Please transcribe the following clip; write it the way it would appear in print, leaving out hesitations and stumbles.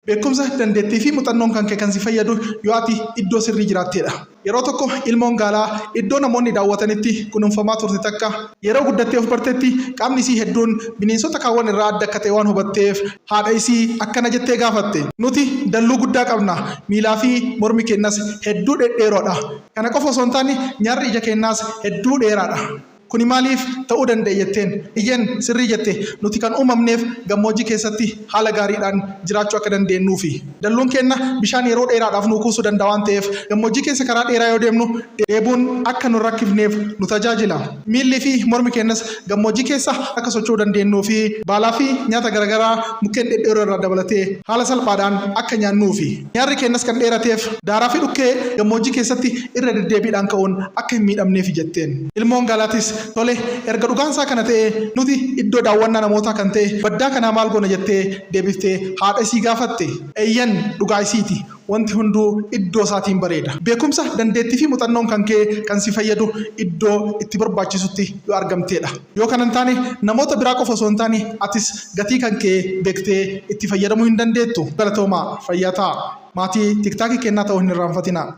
Beekumsa, dandeettii fi muxannoon kan kee kan si fayyadu yoo ati iddoo sirrii jiraatteedha. Yeroo tokko ilmoon gaalaa iddoo namoonni daawwatanitti kunuunfamaa turte takka yeroo guddattee of bartetti qaamni isii hedduun bineensota kaawwan irraa adda akka ta'e waan hubatteef haadha isii akkana jettee gaafatte. Nuti dalluu guddaa qabna, miilaa fi mormi keennas hedduu dhedheeroodha. Kana qofa osoo hin taane nyaarri ija keennaas hedduu dheeraadha. Kuni maaliif ta'uu danda'e jetteen. Eyyeen, sirrii jette. Nuti kan uumamneef gammoojjii keessatti haala gaariidhaan jiraachuu akka dandeennuufi. Dalluun keenna bishaan yeroo dheeraadhaaf nuu kuusuu danda'a waan ta'eef, gammoojjii keessa karaa dheeraa yoo deemnu dheebuun akka nu hin rakkifneef nu tajaajila. Miillii fi mormi keennas gammoojjii keessa akka socho'uu dandeennuu fi baalaa fi nyaata garagaraa mukkeen dhedheeroo irraa dabalatee haala salphaadhaan akka nyaannuufi. Nyaarri keennas kan dheerateef daaraa fi dhukkee gammoojjii keessatti irra deddeebiidhaan ka'uun akka hin miidhamneefi jetteen. Ilmoon gaalaatis, Tole, erga dhugaan isaa kana ta'ee, nuti iddoo daawwannaa namootaa kan ta'e baddaa kanaa maal goona jettee deebiftee haadha isii gaafatte. Eeyyen, dhugaa isiiti. Wanti hunduu iddoo isaatiin bareeda. Beekumsa, dandeettii fi muxannoon kan kee kan si fayyadu iddoo itti barbaachisutti yoo argamteedha. Yoo kana hin taane, namoota biraa qofa osoo hin taane atis gatii kan kee beektee itti fayyadamuu hin dandeettu. Galatoomaa! Fayyaa ta'aa! Maatii tiktaakii keennaa ta'uu hin irraanfatinaa!